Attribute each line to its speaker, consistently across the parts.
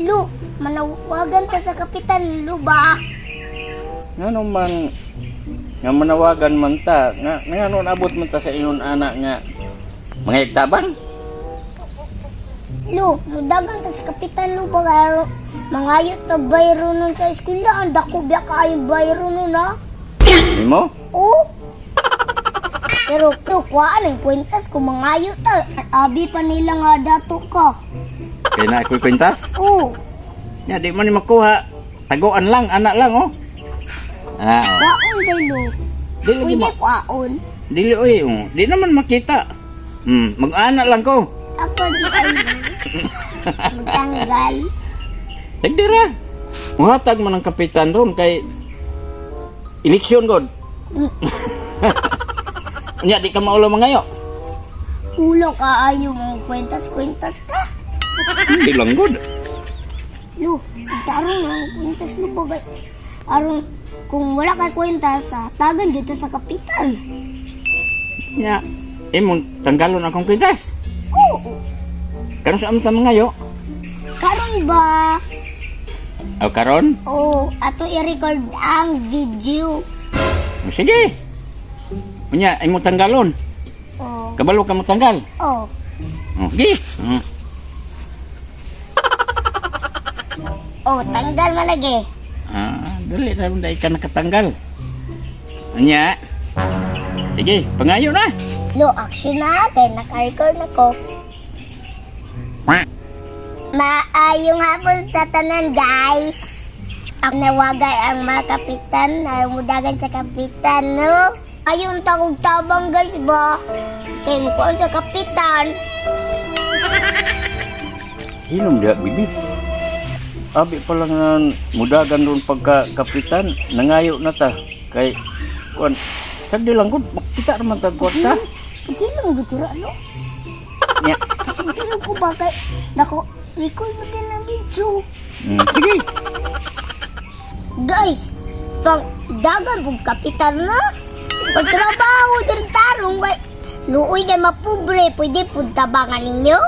Speaker 1: Lu, manawagan ta sa kapitan, Lu ba?
Speaker 2: Ngano man nga manawagan man ta nga ngano abot man ta sa ingon ana nga mga igtabang?
Speaker 1: Lu, mudagan ta sa kapitan, Lu ba? Kaya mangayo ta bayro nun sa eskwela. Ang dako biya kaayo bayro nun, ha?
Speaker 2: Nimo?
Speaker 1: Oo. Pero to, kuhaan ang kwentas kung mangayo ta. Abi pa nila nga dato ka.
Speaker 2: Kay na ako'y kwintas?
Speaker 1: Oo.
Speaker 2: Nya di man ni makuha. Taguan lang, ana lang oh. Ah, oh.
Speaker 1: Kwaon day, Lu.
Speaker 2: Dili
Speaker 1: Pwede
Speaker 2: ma-
Speaker 1: kwaon.
Speaker 2: dili oy, oh. Di naman makita. Mag-ana lang ko.
Speaker 1: Ako di ay magtanggal.
Speaker 2: Tagdira. Muhatag man ang kapitan ron kay eleksyon god. Nya di ka maulo mangayo.
Speaker 1: Ulo ka ayo mo kwentas-kwentas ka.
Speaker 2: Hindi lang god.
Speaker 1: Lu, tarong ang kwentas lu bagay. Aron kung wala kay kwentas, tagan dito sa kapitan.
Speaker 2: Nya imong tanggalon akong kwintas.
Speaker 1: Oo.
Speaker 2: Karon sa amta mangayo?
Speaker 1: Karon ba?
Speaker 2: O karon?
Speaker 1: Oo, ato i-record ang video.
Speaker 2: O, sige. Unya imong tanggalon.
Speaker 1: Oo.
Speaker 2: Kabalo ka mo tanggal.
Speaker 1: Oh.
Speaker 2: O, sige.
Speaker 1: Oh, tanggal man lagi.
Speaker 2: Ah, dali ra dai ka nakatanggal. Unya. Sige, pangayo na.
Speaker 1: Lo, action na kay naka-record na ko. Maayong hapon sa tanan, guys. Ang nawagan ang mga kapitan, ang mudagan sa kapitan, no? Ayong tagog tabang, guys, ba? Kay mukuan sa kapitan.
Speaker 2: Hinom diha, bibi. Abi pa lang nga mudagan ron pagka kapitan, nangayo na ta. Kay, kuan, sagdi lang gud, makita raman tag kwarta.
Speaker 1: Pwede lang gutira, no?
Speaker 2: Nya.
Speaker 1: Kasi hindi ko ba kay... Nako, record mo din ang video.
Speaker 2: Sige.
Speaker 1: Guys, pang dagan pug kapitan na. Pagtrabaho din tarong kay luoy kay mapobre, pwede pud tabangan ninyo.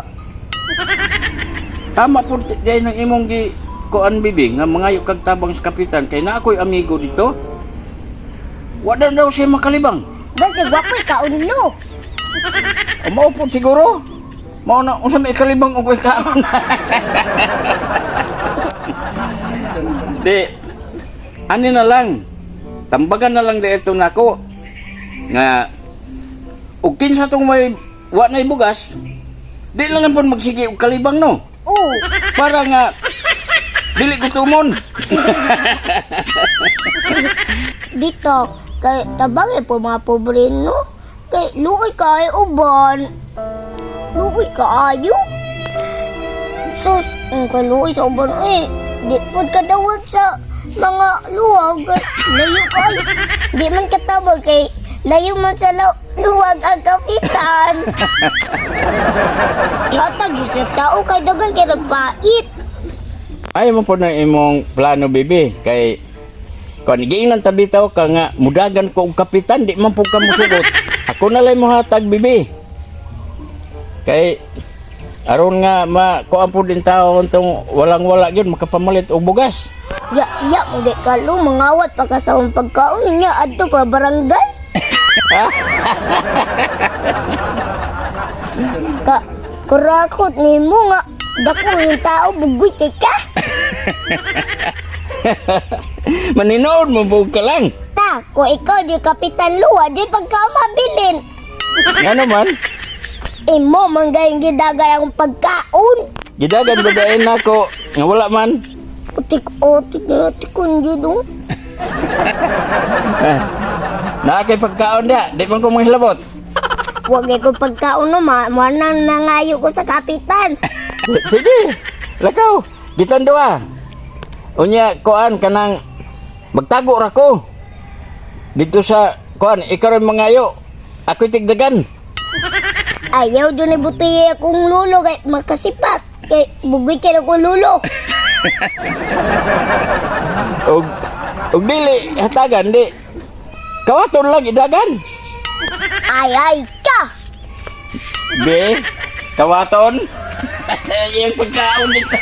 Speaker 2: Tama po dahil ng imong gi kuan bibi nga mangayo kag tabang sa kapitan kay na ako'y amigo dito. Wala daw siya makalibang.
Speaker 1: Guys, gwapoy ka unlo.
Speaker 2: O mao po siguro. Mao na unsa may kalibang og kaon. Di ani na lang. Tambagan na lang di ito nako nga og kinsa tong may wa nay bugas, di lang pud magsige og kalibang no.
Speaker 1: Oo.
Speaker 2: Para nga dili gutomon.
Speaker 1: Dito, kay tabangin po mga pobre no. Kay luoy ka ay uban. Luoy ka ayo. Sus, ang kaluoy sa uban eh. Di pud kadawat sa mga luwag kay layo kay. Di man katabang kay layo man sa luwag ang kapitan. Ihatag jud sa tao kay dagan kay nagpait.
Speaker 2: Ay mo po na imong plano bibi kay kon giingnan tabi taw ka nga mudagan ko og kapitan di man pud ka mosugot. Ako na lay mohatag bibi. Kay aron nga ma kuan pud din tawo tong walang wala gyud makapamalit og bugas.
Speaker 1: Ya, ya, mo di ka lo, mangawat pa ka sa akong pagkaon niya adto pa barangay. Ka kurakot nimo nga dako yung tao bugoy kay ka.
Speaker 2: Maninood mo pud ka lang.
Speaker 1: Ta, kung ikaw di kapitan luwa, di pagkaon mabilin.
Speaker 2: Ngano man?
Speaker 1: Imo man gayong gidagan akong pagkaon.
Speaker 2: Gidagan ba dayon nako nga wala man?
Speaker 1: Utik otik na otik kun jud oh.
Speaker 2: Naa kay pagkaon dia, di man ko manghilabot.
Speaker 1: Wag ko pagkaon no, ma mo nang nangayo ko sa kapitan.
Speaker 2: Sige. Lakaw. Gitan duha. Unya kuan kanang magtago ra ko. Dito sa kuan ikaw rin mangayo. Ako'y tigdagan.
Speaker 1: Ayaw doon ni buti akong lulo kay makasipat. Kay bugoy kay akong lulo.
Speaker 2: Og og dili hatagan di. Kawaton lang idagan.
Speaker 1: Ay ay ka.
Speaker 2: Be, kawaton. Iyang pagkaon dito.